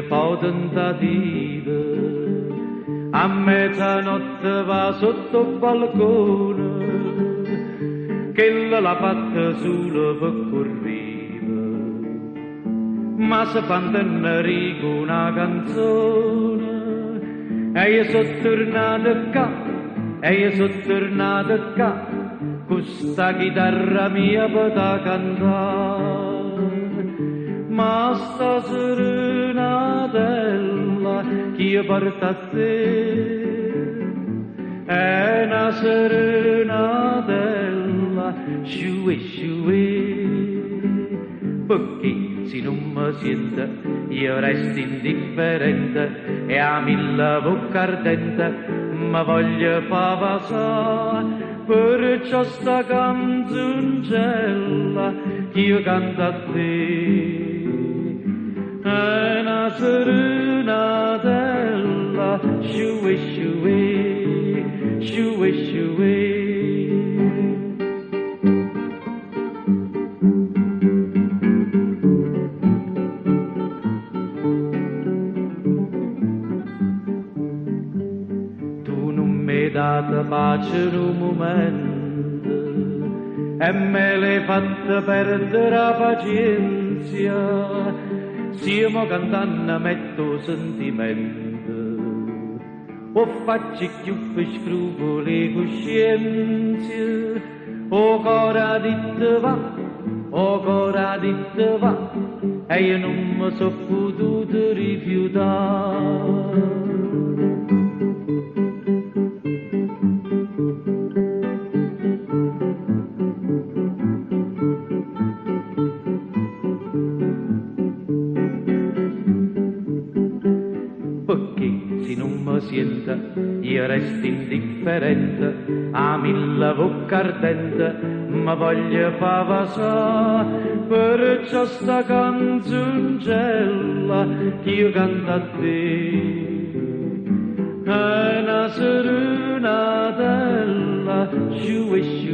fa 'o tentativo. A mezzanotte va sotto 'o balcone, chella l'ha fatta sulo pe currivo. Ma se fa 'ntennerì cu na canzone. E io so' turnato ccà, e io so' turnato ccà, cu sta chitarra mia pe t' cantà. Ma sta serenatella ch'io porto a te è na serenatella, sciuè sciuè. Perché si nun me siente io resto indifferente e a mille vocche ardente me voglio fa vasà. Perciò sta canzoncella ch'io canto a te è na serenatella, sciuè sciuè, sciuè sciuè. Tu nun m'hai dato pace nu mumento e me l'hai fatta perdere 'a pacienza. Si io mo cantanno metto 'o sentimento, 'o faccio cchiù per scrupoli 'e coscienza. 'O core ha ditto va, 'o core ha ditto va, e io nun me so potuto rifiutare. Perché si nun me siente io resto indifferente, a mille vocche ardente me voglio fa vasà. Perciò sta canzoncella ch'io canto a te è na serenatella, sciuè sciuè.